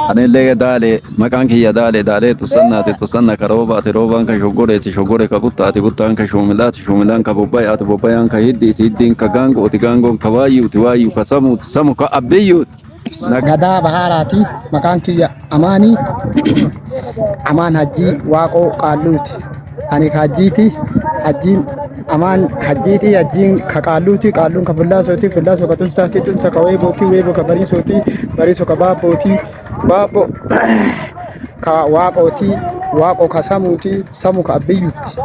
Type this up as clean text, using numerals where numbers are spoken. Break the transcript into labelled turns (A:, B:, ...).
A: Anillee Daalee, maqaan kiyya Daalee, Daalee Tussannaati, Tussanna ka Roobaati, Roobaan ka Shoggoreeti, Shoggore ka Buttaati, Buttaan ka Shumilaati, Shumilaan ka Bobbayaati, Bobbayaan ka Hiddiiti, Hiddiin ka Gaangooti, Gaangoon ka Waayyuuti, Waayyuu ka Samuuti, Samu ka Abbiyyuuti.
B: Gadaa Bahaaraati. Maqaan kiyya Amaanii. Amaan Hajjii Waaqoo Qaalluuti. Ani ka Hajjiiti. Hajjiin Amaan Hajjiiti. Hajjiin ka Qaalluuti. Qaalluun ka Fullaasooti. Fullaasoo ka Tunsaati. Tunsa ka Weebooti. Weeboo ka Bariisooti. Bariisoo ka Baabbooti. Baabbo ka Waaqooti. Waaqoo ka Samuuti. Samu ka Abbiyyuuti.